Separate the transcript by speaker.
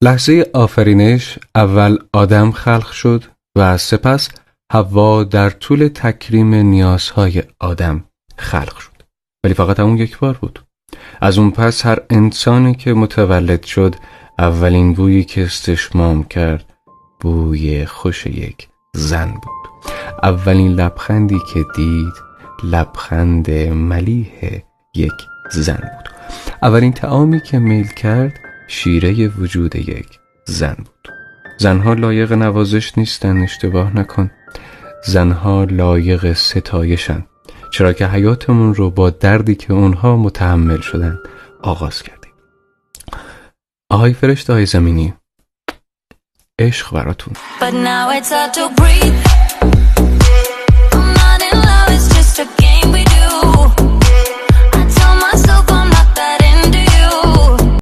Speaker 1: لحظه آفرینش اول آدم خلق شد و سپس حوا در طول تکریم نیازهای آدم خلق شد، ولی فقط همون یک بار بود. از اون پس هر انسانی که متولد شد اولین بویی که استشمام کرد بوی خوش یک زن بود. اولین لبخندی که دید لبخند ملیح یک زن بود. اولین طعامی که میل کرد شیره وجود یک زن بود. زنها لایق نوازش نیستن، اشتباه نکن. زنها لایق ستایشن، چرا که حیاتمون رو با دردی که اونها متحمل شدن آغاز کردیم. آهای فرشته های زمینی، عشق براتون.
Speaker 2: But now it's hard to breathe. I'm not in love, it's just a game we do.